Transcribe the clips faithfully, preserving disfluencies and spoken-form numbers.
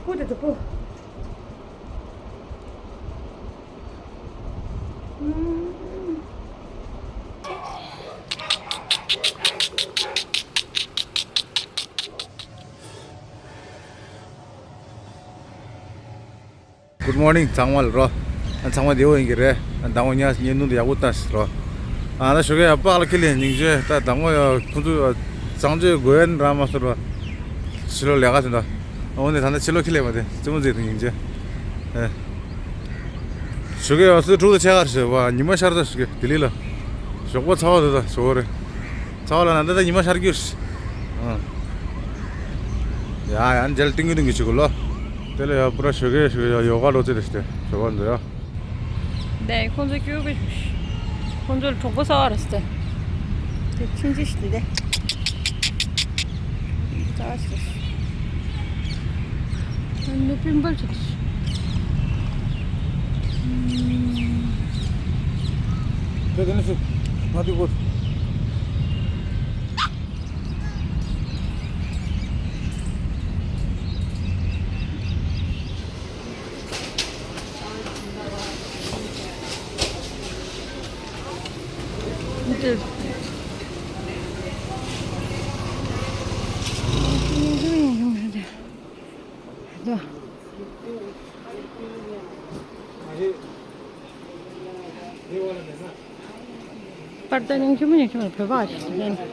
Good morning ཚང་མ་ལ་རོ། ཚང་མ་བདེ་པོ་ཡིན་གྱི་རེད། དང་པོ་ཉལ་ཉལ་ནུ་དུ་ཡག་པོ་བཏང་ཟེར་རོ། ཨ་ན་ཞོགས་ཀས་ཡ་པགས་ལ་ཁི་ལེ་སྙིང་རྗེ། ད་དང་པོ་ཡ་ཁོང་ཚོ་གཙང་བཅོས་དགོས་ཡན་ར་མ་ཟེར་རོ། ཕྱི་ལོགས་ལས་ཀ་ཟེར་འདྲ། འོ་ནས་ད་ནི་ཕྱི་ལོགས་ཁི་ལེ་མ་དེ་རྩེད་མོ་རྩེ་དུ་སྙིང་རྗེ། ཨེ། ཞོགས་ཀས་ཡ་སུ་དྲུག་དང་ཕྱེད་ཀ་རེད་ཟེར་བ། ཉི་མ་ཤར་ད་ཞོགས་ཀས་ལྡི་ལི་ལ། ཞོགས་པ་ཚ་བ་དེ་ད་ཞོགས་རེད། ཚ་བ་ལ་ན་ད་ད་ཉི་མ་ཤར་རྒྱུ་རེད། ཨང་། ཡ་ཡ་འཇལ་ཏིང་གི་ཏིང་གི་ཆུ་གུ་ལོ། དེ་ལ་ཡ་པུ་ར་ཞོགས་ཀས་ཞོགས་ཀས་ཡ་ཡོ་ག་ལོ་ཙེ་རེད་ཟེར་ཞོགས་པ་འདི་ཡ། དེ་ཁོང་ཚོ་སྐྱོ་གི། ཁོང་ཚོ་ལ་གྲོགས་པོ་ཟ་བ་རེད་ཟེར། དེ་ཁྱིམ་མཚེས་ཤིག་དེ། ཟ་བ་ཞིག་རེད། ནུ་པིམ་པལ་ཅིག་དེ་དེ་ནི་སུ་ང་དུ་གོ། པར་ད་ཉིང་ཁྱི་མོ་ཉིང་ཁྱི་མོ་བོད་པ་ཞིག་ཡིན། དེ་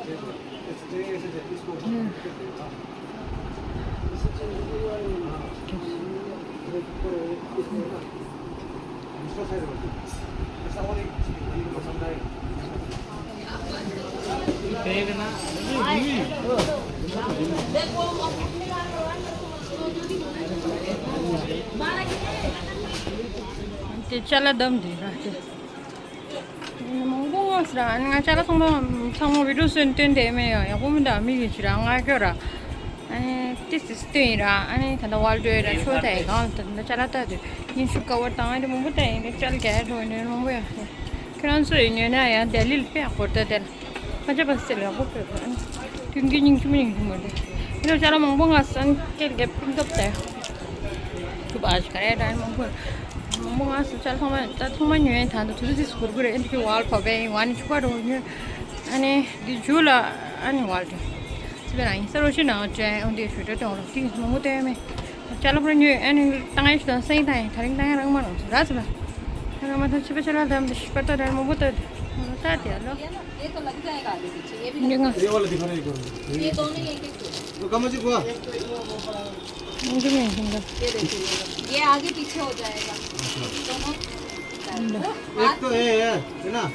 ཅ་ལག་བསྡམས་འདུག་ར་དེ། མང་པོ་ངོས་ར། ཨ་ནི་ང་ཅ་ལག་ཚང་མ་ཚང་མ་བི་ཌིའོ་སུ་སྟོན་དེ་མེད་ཡ། ཡག་པོ་མི་འདུག་མི་གི་ཅི་ར་ང་སྐྱོ་ར། ཨ་ནི་ཏི་སི་སྟོན་ཡིན་ར། ཨ་ནི་ད་ལྟ་ཝལ་ཌོ་ཡིན་ར། ཆོ་ད་ཡི་གང་ད་ལྟ་ཅ་ལག་ལྟ་དུས་ཡིན་ཤུ་ཀ་བར་དང་ཨ་ནི་མང་པོ་ལྟ་ཡིན། ཅ་ལག་རྒྱ་ཡ་འགྲོ་ཡིན་མང་པོ་ཡ། ཁྱེད་རང་ཚོ་ཡིན་ཡོད་ན་ཡང་ལྡི་ལི་ལ་ཕེབས་ཡག་པོ་ད་དེ་ལ། ང་ཅག་པ་སེ་ལ་ཡག་པོ་ཕེབས་པ་ཨ་ནི། དུས་འགྱུར་ཉིང་ཁྱི་མོ་ཉིང་ཁྱི་མོ་རེད། ཨ་ནི་ཅ་ལག་མང་པོ་ང་སང་སྐད་རྒྱབ་པིང་ཀབ་ད་ཡ། ཐུབ་ཨ་ཞིག་ག་རེ་ད་མང་པོ། མང་པོ་ང་སང་ཅ་ལག་ཚང་མ་ད་ཚང་མ་ཉོས་ཡིན། ད་ད་དུ་དུ་དུ་སི་གུར་གུར་ཨེ་འདི་ཀྱི་ཝལ་ཕོ་བེ་ཡིན་ཝ་ནི་ཆུ་ཀ་རོ་ཉོས། ཨ་ནི་འདི་ཇུ་ལ་ཨ་ནི་ཝལ་ཏུ། སི་པེ་རང་ཡིན་ས་རོ་ཤི་ནང་ཅན་ཨོ་འདི་ཤུ་ཏོ་ཏོང་རོ་ཏི་མང་པོ་ཏོ་མེ། ཅ་ལག་པུ་ར་ཉོས་ཨ་ནི་བཏང་ཡ་ཤི་དང་སེང་བཏང་ཡ་ད་རིང་བཏང་ཡ་རང་མ་རང་སུ་ར་སི་པེ། རང་མ་ཐ་ཆི་པེ་ཅ་ལག་དམ་དི་ཤི་པ་ཏོ་ད་མང་པོ་ཏོ་ཏ་ཏི་ཨ་ལོ། ये तो लग जाएगा आगे पीछे, ये भी ये कहाँ? ये वाला दिखा रहा है एक बार। ये दोनों ही एक एक। तो कहाँ से हुआ? मुझे नहीं समझा। ये देखिए, ये आगे पीछे हो जाएगा। दोनों। एक तो ये है, है ना?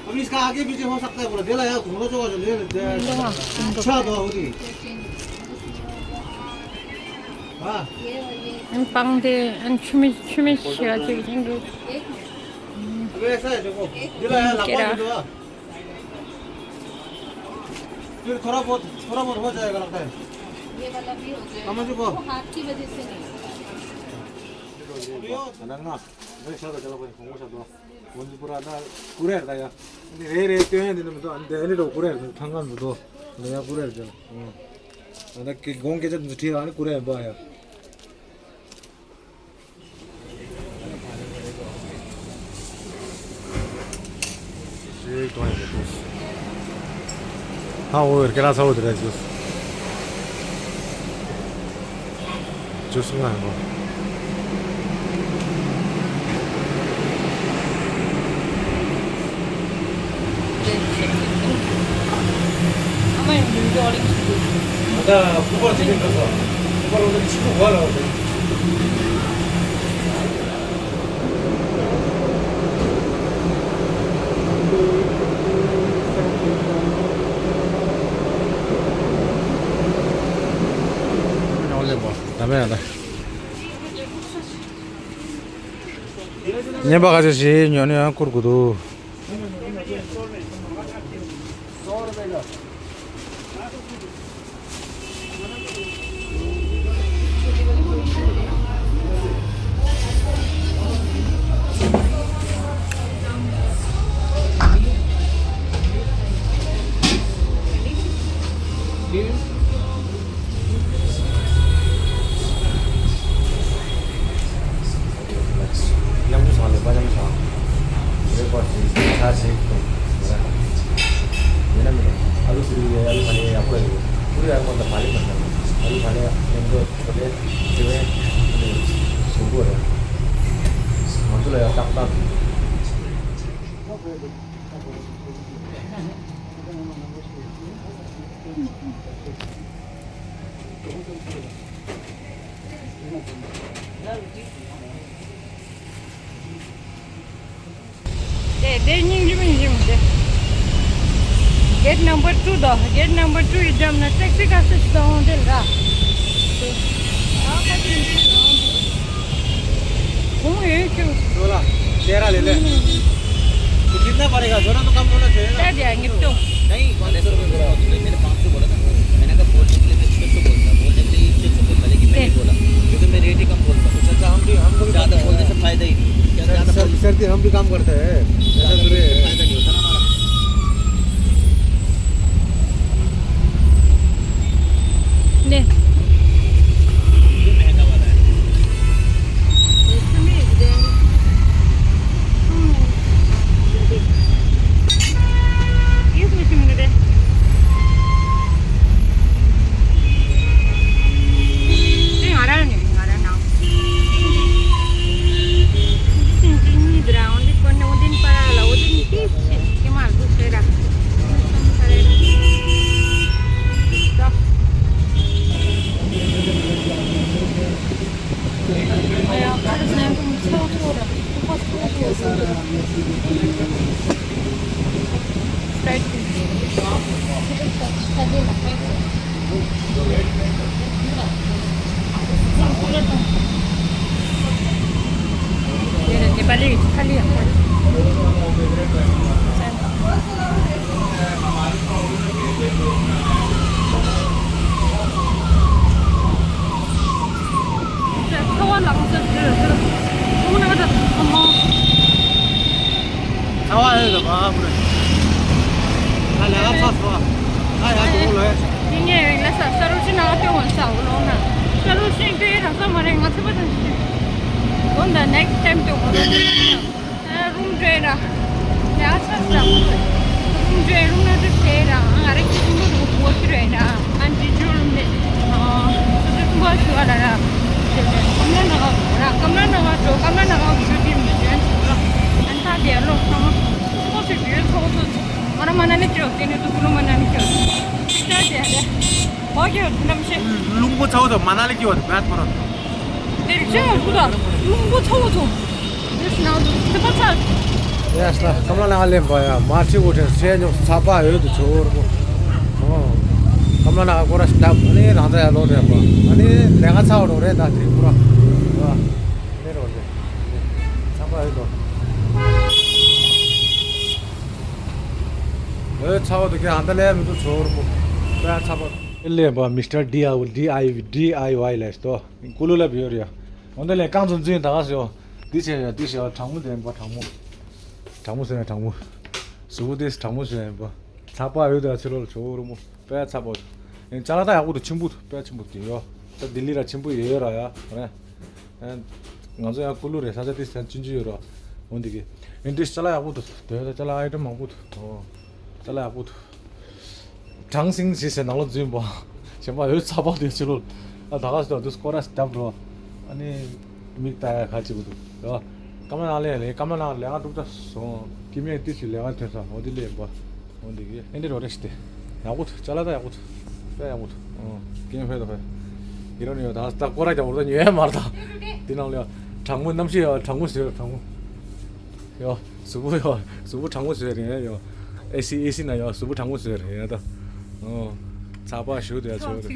अब इसका आगे पीछे हो सकता है पूरा। दे ला यार, घूमना चोगा चल, ले ले, दे। अच्छा तो होती। हाँ। ཨན་པང་དེ་ཨན་ཆུ་མི་ཆུ་མི་ཤི་ཡ་ཅིག་ཅིག་འདུག अबे ऐसा है, देखो, ये ला यार, लकवा दे दो। फिर थोड़ा बहुत, थोड़ा बहुत हो जाएगा लगता है। ये वाला भी हो जाएगा। समझ को? वो हाथ की वजह से नहीं होता। ང་ང་ང་ཤ་ད་ཅ་ལག་པ་ཁོང་ཁོ་ཤ་ད་ཁོང་ཚོ་པུ་ར་ད་ཀུ་རེར་ད་ཡ། ཨ་ནི་རེ་རེ་སྟོན་ཡ་འདི་ནི་མི་འདུག་ཨ་ནི་དེ་ནི་འགྲོ་ཀུ་རེར་འདི་ཐང་ག་འདི་འདུག་ཨ་ནི་ཡ་ཀུ་རེར་འདི་ལ། ཨ་ད་ཀི་དགོང་སྐད་ཆ་འདི་ཁྲིད་ཨ་ནི་ཀུ་རེར་འབའ་ཡ། ཞིག་གཏོང་ཡ་མི་འདུག་ཧ་འོ་ཡོད་ཀེ་ར་ས་འོ་དེ་ར་ཞུས། ཅུས་ང་གོ། ཨ་མ་ཡང་འདུག་ཨོ་ལིང་ཞིག་འདུག་ད་ཁུ་པར་ཅིག་གི་འགྲོ་སོང་། ཁུ་པར་འོ་དེ་ཆི་ཁུ་གོ་ལ་འོ་དེ། ཉན་པ་ཁ་ཤས་ཤིག་ཉོ་ནས་ཡང་བསྐུར་དགོས་འདུག་ཚོ་ལས་དེ་བས་བཟོ་དགོས་རེད། ང་ཚོ་ལ་ཡང་ཏག་ཏག་འདུག་དེ་དེ་སྙིང་རྗེ་མི་འཇིམ་དེ། Gate number two དོ། Gate number two ཡི་འགྲམ་ན་ཊེག་སི་ཁ་ཤས་ཤིག་འོང་དེ་ལ། ཁོང་ཡོད་ཀྱང་། ལོ་ལ་ཤེས་ར་ལེ་ལེ། तो कितना पड़ेगा? सोना तो कम होना चाहिए ना। ད་དེ་ཉིས་སྟོང་། नहीं, पाँच सौ रुपये बोला। तुमने मैंने पाँच सौ बोला ना। मैंने कहा बोलने के लिए तो छह सौ बोलता, बोलने के लिए छह सौ बोलता, लेकिन मैं नहीं बोला, क्योंकि मैं रेट ही कम बोलता हूँ। अच्छा, हम भी, हमको भी ज्यादा बोलने से फायदा ही नहीं है। क्या ज्यादा बोल- सर्दी हम भी काम करते हैं। ज्यादा बोलने से फायदा नहीं होता ना हमारा। ले। ये महंगा वाला है। नेपाली खाली ཚ་བ་ལངས་ས་ཞིག་རེད། ཁོང་ན་ད་ཐོག་མ། ཚ་བ་ཨེ་ད་བ་བུ་རེད། ཨ་ལ་ཚ་ཚ་བ། ཨ་ཡ་དུ་ལོ་ཡ། ཡིན་ངེས་རིང་ལ་ས་ས་རུ་ཅི་ན་ཏེ་ཝན་ས་འོ་ལོ་ན། ས་རུ་ཅི་ཏེ་ར་ས་མ་རེད། ང་ཚོ་པ་དང་ཞིག་འོ་ན་ནེག་སི་ཊེམ་ཏེ་འོ་ལོ། རུམ་བྲོས་ར། ཡ་ས་ས། རུམ་བྲོས་རུམ་ན་དུ་ཤེས་ར། ང་རེ་ཁྱི་རུམ་དུ་གོ་ཁྱི་རེད་ར། ཨན་ཇི་ཇུ་རུམ་དེ། སུ་དུ་སུ་བ་ཤུ་བ་ལ་ར། ཤེས་ར། ཀམ་ལ་ན་ག་ར། ཀམ་ལ་ན་ག་འགྲོ། ཀམ་ལ་ན་ག་ཤུ་དི་མི་ཇན་སུ་ར། ཨན་ཐ་དེ་ལོ་ཁ་མ། སོ་སི་བི་ཚོ་སོ། ང་ར་མ་ན་ལི་ཅོ་དེ་ནི་དུ་ཀུ་ལུ་མ་ན་ལི་ཅོ། ཤ་དེ་ལེ། ཨོ་ཀེ་འོ་དུ་ནམ་ཤེས། རླུང་པོ་ཚ་བོ་དང་མ་ན་ལི་ཀི་བ་དུ་བད་ཁོ་ར། དེ་རིགས་ཆེན་པོ་དང་རླུང་པོ་ཚ་བོ་དང་། དེ་སྣང་དུ་ཚེ་པ་ཚ། ཡ་ས་ཀམ་ལ་ན་ག་ལེན་པ་ཡ་མ་ཁྲི་འུ་ཁྲི་ཆེ་ཉོག་ཚ་པ་ཡོད་དུ་ཆོ་རུ་མོ། ཨོ། ཀམ་ལ་ན་ག་ཀོ་ར་སྟབས་ཨ་ནི་རང་ད་ཡ་ལོ་རེ་པ། ཨ་ནི་ལས་ཀ་ཚ་བ་རོ་རེ་ད་དེ་ཁོ་ར། ཨ་ནི་རོ་རེ། ཚ་པ་ཡོད་དོ། ཨོ་ཚ་བ་དུ་ཀྱ་ཧན་ད་ལས་མི་དུ་ཆོ་རུ་མོ། ད་ཚ་པ། ཨེ་ལེ་པ་མི་སི་ཊར་ཌི་ཨའི་ཌི་ཨའི་ཌི་ཨའི་ཝའི་ལས་སྟོ། ཀུ་ལུ་ལབ་ཡོད་རེད། འོ་འདི་ལས་རྐང་ཚོ་འཛིན་ད་ག་སོ། འདི་བྱས་ཡ་འདི་བྱས་ཡ་གྲང་མོ་དེ་ཡིན་པ་གྲང་མོ། གྲང་མོ་ཟེར་ན་གྲང་མོ། གཟུགས་པོ་དེ་གྲང་མོ་ཟེར་ཡིན་པ། ཚ་པ་ཡོད་དེ་ཚེ་ལོ་ལ་ཆོ་རུ་མོ་དཔེ་ཚ་པོ། ཡིན་ཅ་ལག་ད་ཡག་པོ་དུ་ཆེན་པོ་དུ་དཔེ་ཆེན་པོ་དེ་ཡོ། ད་ལྡི་ལི་ར་ཆེན་པོ་ཡོད་ཡོད་ར་ཡ་རེད། ང་ཚོ་ཡང་ཀུ་ལུ་རེད་ས་ཆ་དེ་ས་ཆུང་ཆུང་ཡོད་ར། འོ་འདི་གི། ཡིན་འདི་ཅ་ལག་ཡག་པོ་དུ་དེ་ད་ཅ་ལག་ཨའི་ཊམ་མང་པོ་དུ་ཨོ། ཅ་ལག་ཡག་པོ་དུ། གྲང་སིང་ཞེས་ཟེར་ནང་ལོ་འཛུལ་བ། གཞན་པ་འོད་ཚ་པ་དེ་ཕྱི་ལོ། ཨ་ད་ག་ཟེར་དུས་སྐོར་ར་སྟབས་རོ། ཨ་ནི། མིག་ལྟ་ཡ་ཁ་ཅིག་འདུག་ཡོ། ཀམ་ལ་ནང་ལས་ལས་ཀམ་ལ་ནང་ལས་ཀ་གྲུབ་ད་སོང་། ཀི་མེད་ཏི་ཞིག་ལས་ཀ་ཐོན་སོང་འོ་དེ་ལས་པ། འོ་འདི་གི་ཨེ་འདི་རོ་རེ་ཞིག་སྟེ། ཡག་པོ་འདུག་ཅ་ལག་ད་ཡག་པོ་འདུག་དཔེ་ཡག་པོ་འདུག་ཨོ། ཀེམ་ཕེ་དོ་ཕེ། ཡི་རོ་ནི་ཡོ་ད་ད་སྐོར་ར་རྒྱག་འོ་ད་ཉོ་ཡ་མ་རེད་ད། དེ་ནང་ལ་ཡོ། གྲང་མོ་གནམ་གཤིས་ཡོ་གྲང་མོ་ཟེར་གྲང་མོ། ཡོ། གཟུགས་པོ་ཡོ། གཟུགས་པོ་གྲང་མོ་བཟོས་རེད་ཡོ། ཨེ་སི་ཨེ་སི་ན་ཡོ་གཟུགས་པོ་གྲང་མོ་བཟོས་རེད་ཡ་ད། ཨོ། ཚ་པ་ཞུ་དེ་ཡ་ཆོ་རེད།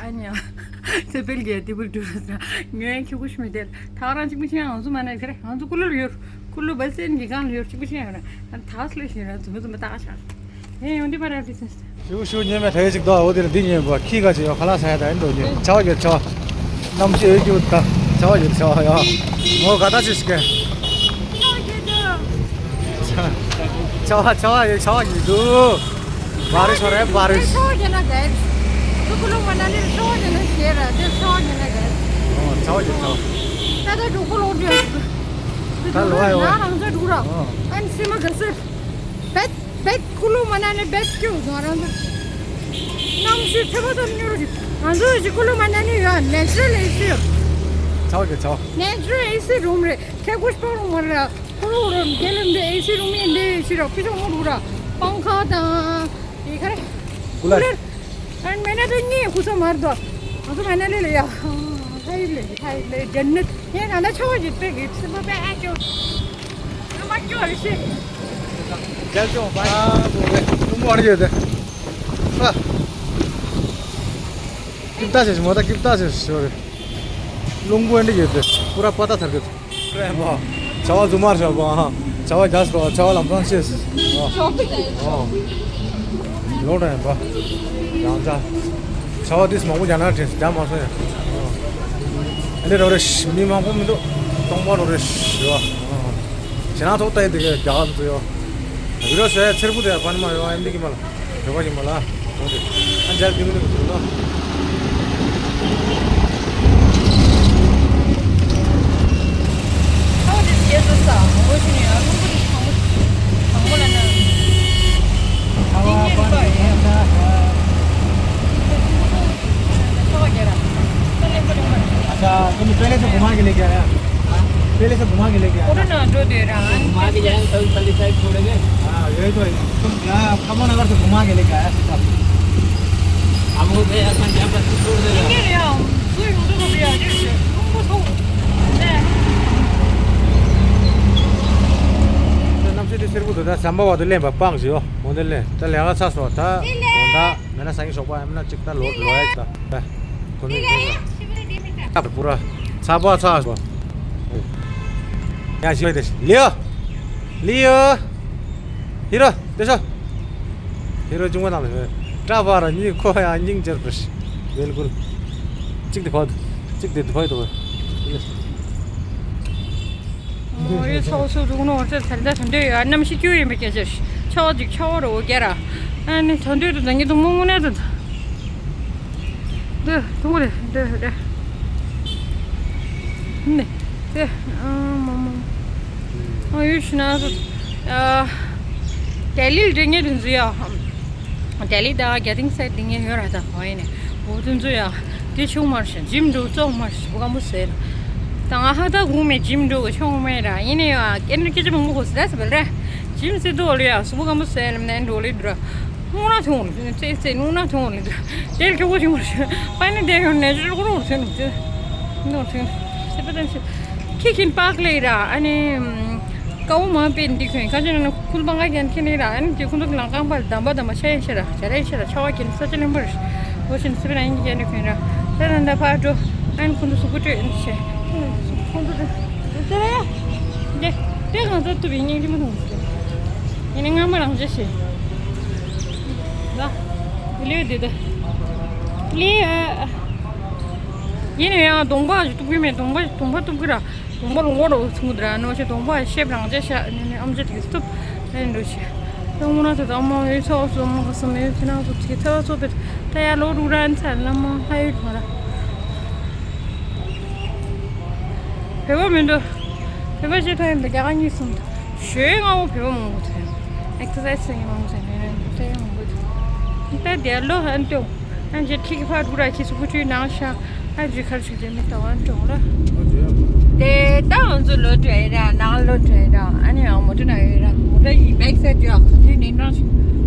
ཨ་ཉ། ཚེ་འཕེལ་གྱི་ཏི་བུལ་ཏུ་རུ་ས་ཉོ་ཡ་ཁྱུ་གུ་ཤི་མི་དེ་ཐག་རང་གཅིག་པུ་ཆེ་ང་ཚོ་མ་ན་ཁེ་རེ་ང་ཚོ་ཀུ་ལུ་ལ་ཡོད། ཀུ་ལུ་བལ་སེན་གྱི་སྒང་ལ་ཡོད་གཅིག་པུ་ཆེ་ཡོད་ན་ཐག་སླེ་ཤི་ན་ཚོ་མི་ཚོ་མི་ཏག་ཆགས། ཧེ་ཡོང་འདི་པར་ཡང་ཏི་སེ། ཤུ་ཤུ་ཉེ་མེ་ཐའི་ཅིག་དོ་འོ་དེ་ལ་འདི་ཉེ་བ་ཁི་ག་ཅི་ཡོ་ཁ་ལག་ས་ཡ་ད་ཡིན་དོ་ཉེ་ཆ་བ་ཡོད་ཆ་བ། གནམ་གཤིས་ཡོད་རྒྱུ་ད་ཆ་བ་ཡོད་ཆ་བ་ཡོ། ངོ་ག་ད་ཅི་ཞིག་གེ། ཆ་བ་ཆ་བ་ཡོད་ཆ་བ་ཡོད་དུ། बारिश हो रहा है बारिश। ཆ་བ་ཡོད་ན་ག་ཡིན། ཀུ་ལུ་མ་ན་ལི་ཆ་བ་ཡོད་ན་ཤེས་ར་དེ་ཆ་བ་ཡོད་ན་ག་ཡིན། ཨོ་ཆ་བ་ཡོད་ཆ་བ། ད་ད་འགྲོ་ཀུ་ལུ་འགྲོ། ད་ལོ་ཡོ། ང་རང་ཚོ་འགྲོ་ར། ཨོ། ཨན་སི་མ་ག་སི། བེད་བེད་ཀུ་ལུ་མ་ན་ནི་བེད་ཀྱུ་ཟོ་རང་ཚོ། གནམ་གཤིས་ཚ་བ་དང་མྱུར་ཞིག་ང་ཚོ་ཞིག་ཀུ་ལུ་མ་ན་ནི་ཡ་ནེ་ཅུ་རལ་ཨེ་སི་ཡོད། ཚ་བ་གི་ཚ་བ། ནེ་ཅུ་རལ་ཨེ་སི་རུམ་རེད། ཁྱེད་ཀུ་ཤི་པ་རུམ་མ་རེད། ཁོ་རོ་རོ་རྒྱལ་ལ་འདི་ཨེ་སི་རུམ་ཡིན་འདི་ཡོད་ཕྱི་རོ་ཕི་ཤོ་མོ་རུ་ར་པང་ཁ་དང་དེ་ཁ་རེད། ཀུ་ལར། ཨན་མེ་ན་དོ་གཉིས་ཁུ་ས་མར་དོ། ང་ཚོ་མ་ན་ལི་ལ་ཡ། ཧ་ཡི་ལེ་ཧ་ཡི་ལེ་ཇན་ནད། ཡེ་ན་ན་ཆོ་ཡི་པེ་གི་སི་མ་པེ་ཨ་ཅོ། མ་ཅོ་རི་ཤི། རྒྱལ་ལྗོངས་པ། ཨ་ཧོ་རེ། ཀུ་མོ་རེ་ཡོད་དེ། ཧ། ཀིབ་ཏ་ཆེ་ཞིག་མོ་ད་ཀིབ་ཏ་ཆེ་ཞིག་ཤོ་རེ། རླུང་བུ་ཨེ་འདྲ་ཡོད་དེ། པུ་ར་པ་ཏ་ཐར་གི། བྱ་བ་རྫུན་མར་བྱ་བ། བྱ་བ་རྒྱ་སོ་བྱ་བ་ལམ་སང་ཤེས། ལོ་དྲན་པ། ཡང་བྱ། བྱ་བ་དུས་མང་པོ་རྒྱ་ནག་དྲན་རྒྱ་མ་སོང་ཡང་། ཨ་ནི་རོ་རེ་མི་མང་པོ་མི་འདུག་སྟོང་པ་རོ་རེ་ཡོད། ཞེ་ན་ཐོག་ལྟ་ཡི་དེ་ག་རྒྱ་གར་འཛུལ་ཡོད། བི་རོ་ཟེར་ཚེར་པོ་དེ་ཡར་པ་ནི་མ་ཡོང་ཨེ་འདི་གི་མ་ལ། རེ་བ་ཡིན་མ་ལ། འོང་དེ། ཨ་འཇལ་དེ་མི་ནི་གི་ཚུལ་ལ། ཨོ་དེ་སྐྱེ་ས་ས་འོ་ཞིག་ནས་ཨ་རུང་པོ་དེ་དང་པོ་དང་པོ་ལ་ན། དེ་ཉིད་རུ་པ་ཡོད། ཚ་བ་རྒྱ་ར། ས་ལེན་པ་ལེན་པ་རེད། अच्छा, तुम पहले से घुमा के लेके आया? पहले से घुमा के लेके आया? कोरोना जो दे रहा है। घुमा के जाएंगे, कभी पहले साइड छोड़ेंगे। हाँ, यही तो है। तुम यहाँ कमला नगर से घुमा के लेके आया सीधा। हम लोग गए अपन यहाँ पर छोड़ दे रहे हैं। ये रहा, कोई उनको भी आ गया, उनको तो। གནམ་གཤིས་དེ་སེར་པོ་འདུག་ད་ཟམ་པ་བར་དུ་ལེན་པ་སྤང་ཞིག་ཡོ། འོ་འདི་ལེན་ད་ལས་ཀ་ཚར་སོང་ད། འོ་ད་མེད་ན་སང་ཉིན་ཞོགས་པ་ཡང་མིན་ན་གཅིག་ད་ལོ་ལོ་ཡ་ད། ད་ཁོ་ནི་ད་པུ་ར་ཚ་པ་ཚ་སོང་། ཡ་ཞིག་ལེ་ཡ། ལི་ཡ། ཧི་རོ་དེ་ཤོ། ཧི་རོ་ཅུང་བ་དང་ལེ། ཏྲ་པ་ར་གཉིས་ཁོ་ཡ་སྙིང་རྗེ་པ་རེད། ཝེལ་ཀུལ། གཅིག་དེ་ཕོད། གཅིག་དེ་དུ་ཕོད་དོ། ཨོ་ཡོད་ཚོགས་སུ་འདུག་ནོ་ཚེ་ཚེ་འདས་ཚེ་འདས་ཡོད་གནམ་གཤིས་སྐྱོ་ཡིན་པའི་སྐད་ཆ་ཆོག་ཅིག་ཆོག་རོ་རྒྱ་ར། ཨ་ནི་ཚེ་འདས་དུ་ད་ངེད་དུ་མོ་མོ་ནས་དུ། འདི་དུ་རེད་འདི་རེད། ནི་དེ་ཨ་མོ་མོ། ཨ་ཡོད་ཤི་ན་དུ། ཨ་ཏེ་ལི་འདྲེ་ངེད་དུ་འཛུལ་ཡ། ཏེ་ལི་དང་ག་ཏིང་སའི་ཏིང་ངེ་ཡོད་ར་ད་ཧོ་ཡིན་ནི། འོ་དུ་འཛུལ་ཡ། དེ་ཆུང་མར་ཞིང་ཇིམ་འགྲོ་བཙོག་མར་ཞིང་བུ་ག་མོ་ཟེར། ད་ང་ཧ་ད་གུང་མེད་ཇིམ་འགྲོ་གི་ཆུང་མེད་ར་ཡིན་ནི་ཡ་ཀེ་ནི་ཀེ་ཅི་མང་པོ་གོ་ཟེར་ད་ཟེར་བ་ར། ཇིམ་ཟེར་དུ་འོ་ལི་ཡ་སུ་བུ་ག་མོ་ཟེར་ནམ་ནས་འགྲོ་ལི་འགྲོ་ར། སྔོ་ན་ཐུང་ལི་ཙེ་ཙེ་སྔོ་ན་ཐུང་ལི་འགྲོ། དེ་ལ་ཁྱོ་གོ་ཆུང་མར་ཞིང་པ་ནི་དེ་ཡོང་ནས་ཅི་ར་གོ་ར་འོ་ཐུང་ལི་ཙེ། འོ་ཐུང་ལི་ཙེ་པ་དན་ཞིང་། ཁྱི་ཁྱིན་པག་ལེ་ར་ཨ་ནི། ཀའུ་མ་པེན་འདི་ཁོན་ཁ་ཅན་ན་ཁུལ་པང་ཀ་ཀན་ཁེ་ནི་ར་ཨན་ཀེ་ཁུན་ཏུག་ལང་ཀང་པ་དམ་པ་དམ་པ་ཆ་ཡན་ཤེ་ར་ཆ་ར་ཡན་ཤེ་ར་ཆ་བ་ཀེན་ས་ཆ་ལེན་པར། འོ་ཤིན་སི་པེ་ར་ཡིན་ཀེ་ནི་ཁོན་ར་ད་ར་འདའ་ཕ་ཏོ་ཨན་ཁུན་ཏུ་སུ་ཀུ་ཏོ་ཡན་ཤེ། ཁུན་ཏུ་ཏེ་ར་ཡ། ཏེ་ཏེ་གང་ད་ཏུ་བི་ཉིང་ཏི་མ་ཐུང་ཡིན་ནི་ང་མ་རང་ཅེ་ཤེ། ལ་ལེ་དེ་ད་ལེ་ཡ། ཡིན་ནི་ཡང་གདོང་པ་ཞིག་གཏུབ་ཀྱི་མེད། གདོང་པ་གདོང་པ་གཏུབ་ཀྱི་ར། གདོང་པ་ལོང་བ་རོ་ཚུང་དྲ་ནོ་ཆེ་གདོང་པ་ཤེབ་རང་ཅེ་ཤ་ནི་ནི་ཨམ་ཅེ་ཏིག་སྟུབ་ནི་འགྲོ་ཤེ། ཏང་མོ་ན་ཏུ་ཏང་མོ་ཡོད་ཚོ་སོ་མོ་ག་སོ་མེ་ཡོད་ཚེ་ན་ཚོ་ཚེ་ཚ་བ་ཚོ་པེ་ཏ་ཡ་ལོ་རུ་ར་ཨན་ཚ་ལ་མོ་ཧ་ཡོད་མ་ར། བེ་བ་མི་འདུག་བེ་བ་ཤེ་ཐ་ཡན་ཏ་རྒྱ་ག་གཉིས་སུམ་ཏུ་ཞོའི་ང་བོ་བེ་བ་མང་པོ་ཚེ་ཨེག་སར་སའི་སི་ཡིན་མང་པོ་ཚེ་ནི་ནི་ཏ་ཡ་མང་པོ་ཚེ་ཏ་རྒྱ་ལོ་ཧན་ཏོ། ཨན་ཇེ་ཁྱི་གི་ཕ་རུ་ར་ཁྱི་སུ་གུ་ཆུའི་ནང་ཤ་ཨ་ཇུ་ཁར་ཆུ་ཇེ་མི་ཏ་ཝན་ཏོང་ལ། དེ་ད་ང་ཚོ་ལོ་དྲུག་ཡིན་ར་ནང་ལོ་དྲུག་ཡིན་ར་ཨ་ནི་ཡང་མོ་ཏོ་ན་ཡོད་ར་མོ་ཏོ་ཡི་བེག་སེ་ཏུ་ཡ་ག་དུས་ནས་འགྲོ་ཞིག་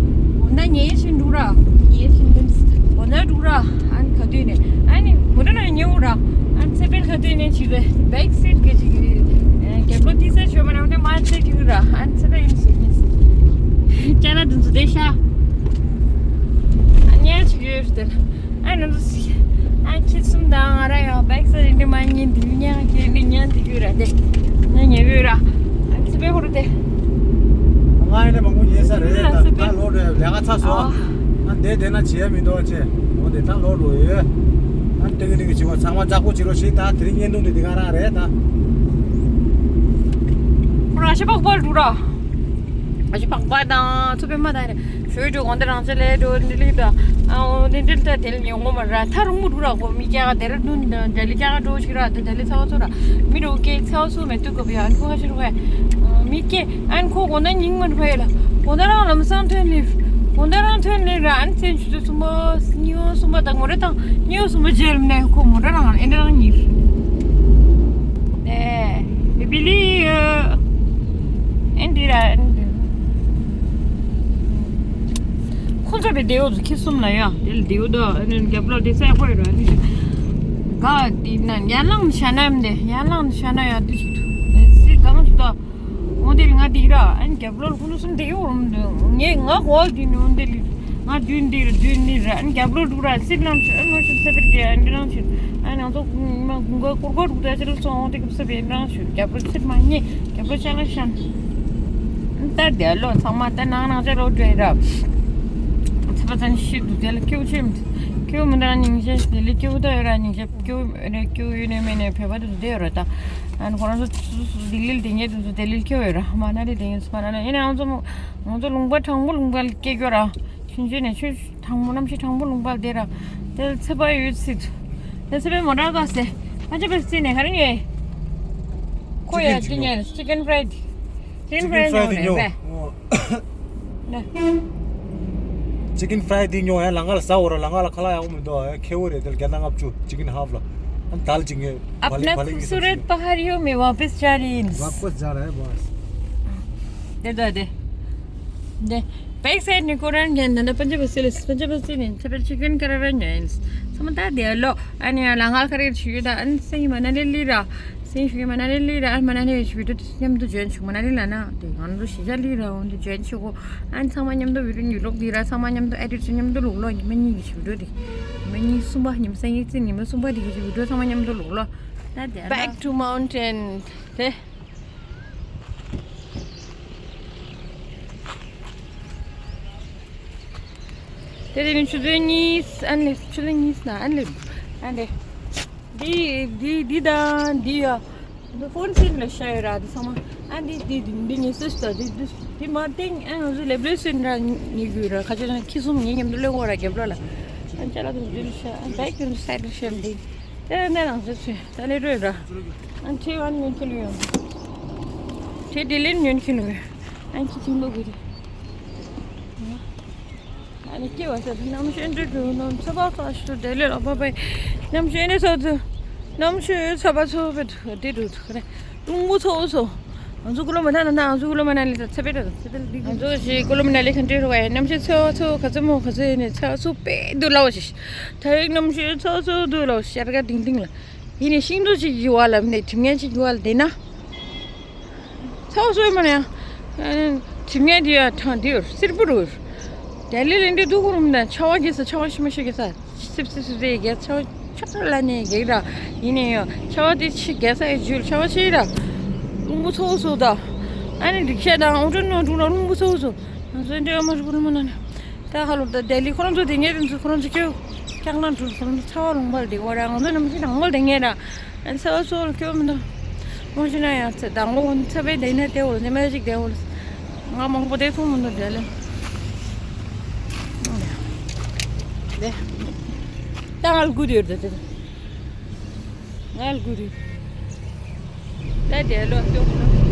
འོ་ན་ཉེ་ཞིག་འདུག་ར་ཉེ་ཞིག་འདུག་འོ་ན་འདུག་ར་ཨ་ནི་ག་དུས་ནས་ཨ་ནི་མོ་ཏོ་ན་ཉེ་འུ་ར་ཨ་ནི་ཚེ་འཕེལ་ག་དུས་ནས་ཅིག་རེད་བེག་སེ་གི་ཅིག་རྒྱབ་ལོ་ཏི་སེ་ཆོས་མ་ན་འོ་ན་མ་ཚེ་ཅིག་ར་ཨ་ནི་ཚེ་འཕེལ་ཡིན་སུ་ཡིན་སུ་ཅ་ལ་དུ་འཛུ་དེ་ཤ་ཨ་ཉེ་ཅིག་ཡོད་རེད། ཨ་ནི་ཨ་ཁྱེད་གསུམ་དང་ང་རང་ཡང་བེག་སེ་རིན་འདི་མ་ཉན་འདི་ཉན་ཁྱེད་འདི་ཉན་འདི་ཡོད་ར་དེ། ང་ཉན་ཡོད་ར། ཨ་ཚེ་འཕེལ་ཧོར་དེ། ང་ཡིན་ན་མང་པོ་ཉན་ས་རེད། ད་ལོ་རེ་ལས་ཀ་ཚ་སོང་། ཨ་འདས་དེ་ན་བྱེད་ཡ་མི་འདུག་ཅེས། འོ་དེ་ད་ལོ་རུ་ཡོད། ཨ་ཏིག་ཏིག་བྱེད་པ་ཚང་མ་ཙག་པོ་བྱེད་རོགས་ཞེས་ད་དེ་རིང་བརྙན་ཐུང་འདི་འདི་ག་རང་རེད་ད། ཁོ་རང་ཤ་པག་པར་འདུག་ར། ཨ་ཤ་པག་པ་དང་ཚུ་པེ་མ་དང་རེད། ཞོལ་འགྲོ་གོང་དེ་རང་ཆ་ལས་འགྲོ་འདི་ལི་ད། ཨ་འོ་འདི་འདི་ལྟ་དེ་ལ་ཉོ་ངོ་མ་ར་ཐ་རུང་མུ་རུ་ར་གོ་མི་སྐྱ་ག་དེ་ར་དུན་ད་ལི་སྐྱ་ག་འགྲོ་ཞིག་ར་ད་ལི་ཚ་བ་ཚོ་ར་མི་རུ་སྐྱེ་ཚ་བ་ཚོ་མེ་ཏུ་གོ་བི་ཨན་ཁོ་ཁ་ཤི་རུ་ག་མི་སྐྱེ་ཨན་ཁོ་གོ་ན་ཉིང་མ་རུ་ཕ་ཡ་ལ་གོ་ན་རང་ལམ་སང་ཐོན་ལི་ ཁོང་ད་རང་ཐོན་ལེ་ར་ཨན་ཚན་ཆུ་ཚོད་གསུམ་པ་ཉིའུ་གསུམ་པ་དང་མོ་རེ་དང་ཉིའུ་གསུམ་པ་རྗེས་ལ་ནས་ཁོ་མོ་རེ་རང་ཨེ་འདྲ་རང་ཉིར། ནས་བི་ལི་ཨན་འདི་ར་ཨན་འདི། ཁོང་ཚོ་བའི་ལྡེའུ་ཁྱི་གསུམ་ལ་ཡ་དེ་ལ་ལྡེའུ་དོ་ཨན་རྒྱབ་ལོ་དེ་སའི་ཧོ་ཡི་ར་ཨན་འདི། ག་དེ་ན་ཡར་ལངས་ཤ་ན་ཡམ་དེ་ཡར་ལངས་ཤ་ན་ཡ་དེ་ཞིག་ཏུ་སི་གང་ཞིག་དོ། འོ་དེ་ལ་ང་དེ་ར་ཨན་རྒྱབ་ལོ་ལ་ཁོང་ཚོ་གསུམ་དེ་ཡོད་རུང་ངས་ང་གོ་དེ་ནི་འོ་དེ་ལ་ང་བདུན་དེ་ར་བདུན་ནི་ར་ཨན་རྒྱབ་ལོ་དྲུག་ར་སིར་ལངས་ཤོད་ཨན་ནོ་ཤོད་ཚེ་བེར་གྱི་ཨན་འདི་རང་ཤོད་ཨན་ང་ཚོ་མ་དགུན་ཁ་ཀོར་ཀོར་དྲུག་ད་ཕྱི་རུ་སོང་འོ་དེ་གི་ས་བེ་ཨན་རང་ཤོད་རྒྱབ་ལོ་སིར་མ་ཉེ་རྒྱབ་ལོ་ཤ་ལ་ཤམ། ད་དེ་ལོ་ཚང་མ་ད་ནང་ནང་ཅ་ལོ་འདྲེ་ར་ཚེ་བ་ཚན་ཤི་དུ་དེ་ལ་ཁྱེའུ་ཆེམ་ཁྱེའུ་མི་འདྲ་ཉིང་ཤེས་དེ་ལ་ཁྱེའུ་ད་ཡོད་ར་ཉིང་ཤེས། སྐྱོ་རེ་སྐྱོ་ཡོད་ནས་མེད་ནས་བོད་པ་དེ་ཚོ་བསྡད་ཡོད་རེད་ད། ཨ་ནི་ཁོ་རང་ཚོ་སུ་སུ་ལྡི་ལིར་བསྡད་མཁན་དེ་ཚོ་ལྡི་ལིར་སྐྱོ་ཡོད་རེད། མ་ན་ལི་བསྡད་མཁན་ཚོ་མ་ན་ལི་ཡིན་ནའང་ང་ཚོ་ང་ཚོ་ལུང་པ་དྲང་པོ་ལུང་པ་སྐྱེ་རྒྱུ་ར། ཆུང་ཆུང་ནས་ཆུང་དྲང་པོ་གནམ་གཤིས་དྲང་པོ་ལུང་པ་བསྡད་ར། དེ་ཚེ་པ་ཡོད་སྲིད། དེ་ཚེ་པའི་མོ་ཊ་ག་སེ་ཨ་ཅེ་པའི་རྩིས་ནས་ག་རེ་ཉོས། ཁོ་ཡ་ཅི་ཉོས་ཅི་ཀན་ཕ་རའི་ཌེ། ཅི་ཀན་ཕ་རའི་ཌེ་ཉོས་རེད་པས། ཅི་ཀན་ཕ་རའི་ཌེ་ཉོ་ཡ་ལ་ང་ལ་ཟ་འོ་ར་ལ་ང་ལ་ཁ་ལག་ཡག་པོ་མི་འདུག་ཨ་ཁེ་བོ་རེད་དེ་ལ་རྒྱ་ནག་ལྔ་བཅུ་ཅི་ཀན་ཧབ་ལ་ཨ་དལ་ཅིག་ངས་བ་ལི་བ་ལི་ངས་སུ་རེད་པ་ཧ་རི་ཡོ་མེ་ཝ་པིས་ཅ་རི་ཡིན། ཝ་པིས་ཇ་ར་ཧེ་བ་སི། དེ་ད་དེ་དེ་བེག་སའིཌ་ནི་ཀོ་རན་གན་ད་ད་པན་ཇ་བ་སི་ལི་པན་ཇ་བ་སི་ནི་ཚེ་པ་ཅི་ཀན་ཀ་ར་ར་ཉོ་ཡིན། ཚང་མ་ད་དེ་ལོ་ཨ་ནི་ལ་ང་ལ་ཁ་རེ་ཆུ་ཡོད་ད་ཨ་ནི་སེང་མ་ན་ལི་ལི་ར། སེང་ཞུ་གི་མ་ན་ལི་ལི་ར་ཨ་མ་ན་ལི་ཡོད་ཞུ་བི་ཌིའོ་དེ་མཉམ་དུ་ཇོ་ཡིན་ཆུག་མ་ན་ལི་ལ་ན་དེ་ང་ཚོ་གཞིས་ཆགས་ལི་ར་འོང་དུ་ཇོ་ཡིན་ཆུག་གོ་ཨ་ཚང་མ་མཉམ་དུ་བི་ཌིའོ་ཉུ་ལོག་དེ་ར་ཚང་མ་མཉམ་དུ་ཨེ་ཌིཊ་མཉམ་དུ་ལོག་ལོ་ཉི་མ་གཉིས་ཀྱི་ཞུ་བི་ཌིའོ་དེ་ཉི་མ་གཉིས་གསུམ་པ་ཉི་མ་སང་ཉིན་རྩིས་ཉི་མ་གསུམ་པ་དེ་གི་ཞུ་བི་ཌིའོ་ཚང་མ་མཉམ་དུ་ལོག་ལོ་ད་དེ་Back to mountain དེ། དེ་དེ་ནི་ཆུ་ཚོད་གཉིས་ཨན་ལེ་ཆུ་ཚོད་གཉིས་ན་ཨན་ལེ་ཨན་ལེ། འདི་འདི་འདི་དང་འདི་ཡ། འདི་ཧྥོན་སིན་ལ་ཤ་ཡོད་ར་འདི་ཚང་མ། ཨ་འདི་འདི་འདི་འདི་ངའི་སུས་ད་འདི་འདི་འདི་མ་ཏིང་ཨ་ང་ཚོ་ལེབ་ལེ་སིན་ར་ཉི་གུ་ར་ཁ་ཆེ་ན་ཁྱི་གསུམ་ངའི་མཉམ་དུ་ལེན་གོ་ར་རྒྱབ་ལོ་ལ། ཨ་ཅ་ལག་དང་འདི་ལ་ཤ་ཨ་བེག་དེ་ཚོ་སའིཌ་ལ་ཤ་འདི། དེ་ནས་རང་ཚོ་ཚོས་ད་ལེ་རོས་ར། ཨ་ཁྲེ་ཝན་ཉོན་ཁྱི་ལུ་ཡོང་། ཁྲེ་དེ་ལེན་ཉོན་ཁྱི་ལུ་ཡོང་། ཨ་ཁྱི་ཁྱི་ལོ་གི་རེད། ཨ་ནི་སྐྱེ་བ་ཟེར་དུས་རྣམ་ཤེས་འདྲེ་འགྲོ་ནོ་ཚ་བ་ཚ་ཞུ་དེ་ལས་ལོ་པ་པའི་རྣམ་ཤེས་ནི་ཚ་ཚུ་རྣམ་ཤེས་ཚ་བ་ཚོ་བེ་དེ་འགྲོ་ཚུ་རེ་རླུང་བུ་ཚོ་ཚོ། ང་ཚོ་ཀུ་ལོ་མ་ཐ་ན་ང་ཚོ་ཀུ་ལོ་མ་ན་ལི་ཚ་ཚ་བེ་ད་ཚ་བེ་ལི་ང་ཚོ་ཞི་ཀུ་ལོ་མ་ན་ལི་ཁན་ཏྲེ་རུ་བའི་རྣམ་ཤེས་ཚ་ཚོ་ག་ཚ་མོ་ག་ཚ་ནི་ཚ་ཚོ་པེ་དུ་ལའོ་ཞི་ད་ཡིག་རྣམ་ཤེས་ཚ་ཚོ་དུ་ལའོ་ཤར་ག་ཏིང་ཏིང་ལ་ཡིན་ནི་ཤིང་དུ་ཅིག་ཡུ་བ་ལ་མི་ནི་དྲིམ་ངན་ཅིག་ཡུ་བ་ལ་དེ་ན། ཚ་བ་སོས་མ་ནས། དྲིམ་ངན་དེ་ཡང་ཐང་དེ་ཡོད་སིར་པོ་རུ། དེ་ལི་ལིན་དེ་དུ་གུ་རུམ་དང་ཆ་བ་རྒྱས་ས་ཆ་བ་ཤི་མ་ཤི་རྒྱས་ས། སིབ་སིབ་སིབ་དེ་རྒྱས་ཆ་བ་ཆ་ལ་ནས་རྒྱས་ར། ཡིན་ནས་ཡང་ཆ་བ་དེ་ཆི་རྒྱས་ས་ཡི་ཇུལ་ཆ་བ་ཆི་ར། རླུང་བུ་ཚ་བ་སོ་ད། ཨ་ནི་རིག་ཤ་དང་ཨོ་ཏོ་ནོ་འགྲོ་ན་རླུང་བུ་ཚ་བ་སོ། ང་ཚོ་འདྲེ་མ་རུ་རུ་མ་ན་ནས། ད་ཧ་ལོ་ད་དེ་ལི་ཁོ་རང་ཚོ་དེ་ངས་དེ་ཚོ་ཁོ་རང་ཚོ་སྐྱོ། ཀྱག་ན་འགྲོ་ཁོ་རང་ཚོ་ཚ་བ་ལུང་པ་ལ་དེ་གོ་ར་ང་ཚོ་ནམ་ཤི་དང་མོ་ལ་དེ་ངས་ར། ཨན་ཚ་བ་སོ་ལ་སྐྱོ་མི་འདུག་མོ་ཤི་ན་ཡང་ཚེ་དང་ལོ་ཚ་བའི་དེ་ནས་དེ་འོ་ནི་མ་ཞིག་དེ་འོ་ང་མང་པོ་དེ་མཐོང་མི་འདུག་དེ་ལས། དེ། ད་ང་ལ་སྒུག་ཡོད་དེ་དེ། ང་ལ་སྒུག་ཡོད། ད་དེ་ལོ་སྐྱོ་མི་འདུག་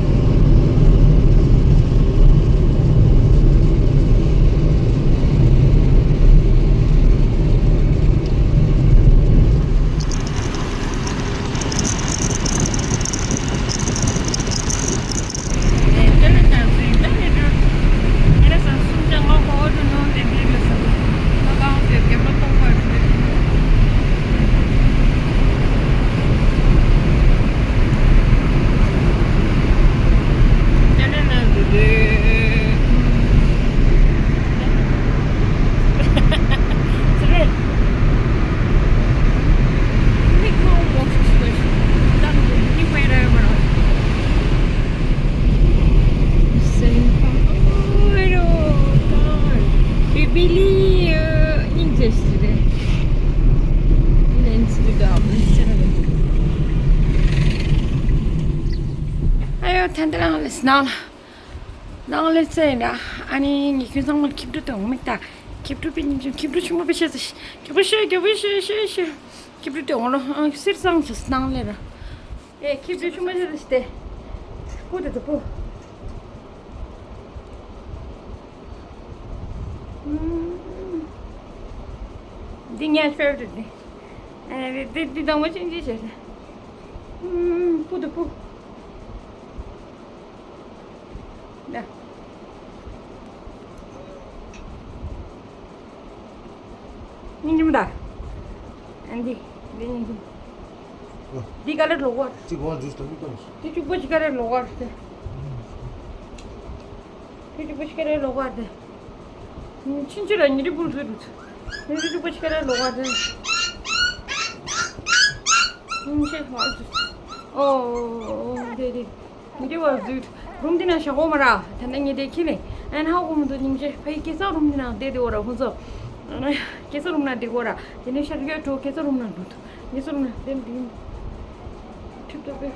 ཨ་ཡོ་ཐན་ཏེ་རང་ལས་སྣང་ལ། ནང་ལས་ཚེ་ཡིན་ན་ཨ་ནི་ངེད་ཁྱོད་ཚང་མར་ཁྱི་ཕྲུག་དང་མིག་ལྟ། ཁྱི་ཕྲུག་པའི་ཉིན་ཆུང་ཁྱི་ཕྲུག་ཆུང་མ་པའི་ཤེས་ཚེ་ཁྱི་ཕྲུག་ཤེས་ཁྱི་ཕྲུག་ཤེས་ཤེས་ཤེས། ཁྱི་ཕྲུག་དེ་འོང་ལོ་ཨང་སིར་སང་ཆུ་ནང་ལས་ར། ཨེ་ཁྱི་ཕྲུག་ཆུང་མ་ཤེས་ཚེ་སྟེ། སྤུ་དེ་ཚོ་སྤུ། འདི་ངའི་ཕེ་ཝ་རི་ཊི་རེད། ཨ་འདི་འདི་འདི་དང་པོ་ཆིང་ཆིང་བྱས་ཏེ། ཨུམ། སྤུ་དང་སྤུ། ཡ། སྙིང་རྗེ་མོ་ད། ཨ་འདི་འདི་སྙིང་རྗེ་མོ། འདི་ཀ་ལེར་ལོག་པ། གཅིག་གོང་འདྲུས་ཏེ་མི་གཏོང་། འདི་གཅིག་པོ་ཅིག་ཀ་ལེར་ལོག་པ་རེད། འདི་གཅིག་པོ་ཅིག་ཀ་ལེར་ལོག་པ་རེད། ཕྱིན་ཆད་ལ་ཉི་རི་པུར་ཟེར་འདུག་ཉི་རི་གཅིག་པོ་ཅིག་ཀ་ལེར་ལོག་པ་རེད། ཉིན་ཤས་བར་དུ། ཨོ། འདི་རེད། ཉི་རི་བར་དུ། རུམ་འདི་ན་བཞག་གོ་མ་ར། ད་ནི་ངས་དེ་ཁྱེར་ནས། ཨན་ཧ་གོ་མི་འདུག་སྙིང་རྗེ། ཕ་གི་སྐྱེ་ས་རུམ་འདི་ན་བསྡད་དེ་འོ་ར་ཁོང་ཚོ། ཨན། སྐྱེ་ས་རུམ་ན་བསྡད་གོ་ར། དེ་ནས་ཤར་གྱི་འགྲོ་སྐྱེ་ས་རུམ་ན་འགྲོ་འདུག་སྐྱེ་ས་རུམ་ན་བསྡད་འདི་ཡིན། ཁྲིད་ཏོ་པེ།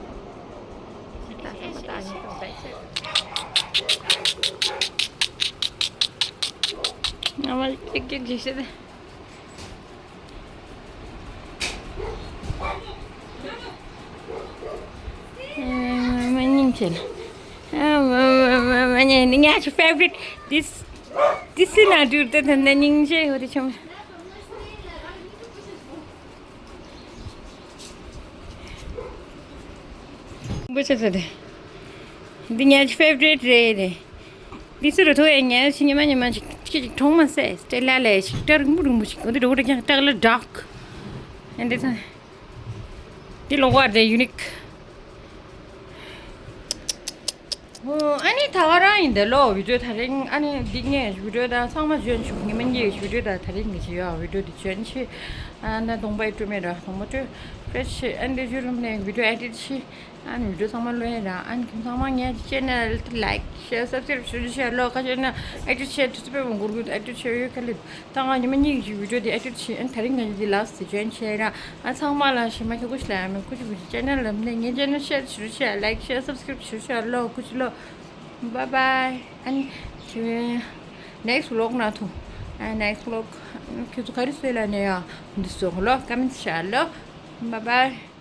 ང་མ་ཀེག་ཀེག་ཅིག་བྱེད་དེ། མ་སྙིང་རྗེ་ལ། མ་མ་མ་མ་ཉེ་ནི་ངའི་ཕེ་ཝ་རི་ཊི། This this is not dude. ད་ད་སྙིང་རྗེ་ཡོད་དེ་ཆུང་། བུ་ཆེ་ཚོ་དེ། འདི་ངའི་ཕེ་ཝ་རི་ཊི་རེད་རེད། འདི་ཚོ་རུ་ཐོ་ཡ་ངའི་ཕྱི་ཉི་མ་ཉི་མ་ཅིག་ཅིག་ཅིག་མཐོང་མ་སྲིད་སྟེ་ལ་ལས་ཞིག་སྐྲ་རིང་པོ་རིང་པོ་ཞིག་འོ་འདི་འགྲོ་རེ་ཀྱང་སྐྲ་ལ་ཌག་ཨ་འདི་ཚོ། འདི་ལོག་པ་རེད་ཡུ་ནིག་ཨོ། ཨ་ནི་ད་ག་རང་ཡིན་ད་ལོ་བི་ཌིའོ་དེ་རིང་ཨ་ནི་འདི་ངས་བི་ཌིའོ་དང་ཚང་མ་འཇོན་ཆུག་ཉི་མ་གཉིས་ཀྱི་བི་ཌིའོ་དང་དེ་རིང་གི་བྱེད་ཡོད་བི་ཌིའོ་འདི་འཇོན་ཆེ། ཨ་ན་གདོང་པའི་སྤྲོ་མེད་ར་གདོང་པ་སྤྲོ་ཕེ་ཤི་ཨ་འདི་བརྒྱུད་རིམ་ནས་བི་ཌིའོ་ཨེ་ཌིཊ་བྱེད། ཨ་ནི་བི་ཌིའོ་ཚང་མ་ལོས་ཡིན་ར། ཨ་ནི་ཁྱིམ་ཚང་མ་ངས་ཅེ་ནལ་ལ་ཡིག་ཤེར་སབ་སི་ཀ་རེབ་ཞུ་ཤེར་ལོ་ཁ་ཤས་ན་ཨེ་ཌིཊ་བྱེད་དུས་ཚོད་པའི་འགོར་གི་ཨེ་ཌིཊ་བྱེད་ཡོད་ག་ལེ། ད་ང་ཉི་མ་གཉིས་ཀྱི་བི་ཌིའོ་དེ་ཨེ་ཌིཊ་བྱེད། ཨ་ནི་དེ་རིང་ང་འདི་ལ་སི་ཇོན་བྱེད་ར། ཨ་ཚང་མ་ལ་ཞེ་མ་ཁྱོད་ཀུ་ཤི་ལ་ཡ་མེ་ཀུ་ཤི་ཀུ་ཤི་ཅེ་ནལ་ལ་མི་ངའི་ཅེ་ནལ་ཤེར་ཞུ་ཤེར་ལ་ཡིག་ཤེར་སབ་སི་ཀ་རེབ་ཞུ་ཤེར་ལོ་ཀུ་ཤི་ལོ། བཱའི་བཱའི། ཨ་ནི་ཁྱེད་ནེག་སི་ཊི་ཝི་ལོག་ན་ཐུང་། ཨ་ནེག་སི་ཊི་ཝི་ལོག་ཁྱོད་ཚོ་ག་རེ་སོས་ལ་ནས་ཡ་འདི་སོ་ལོ་ཀ་མེན་ཊི་ཤར་ལོ། བཱའི་བཱའི།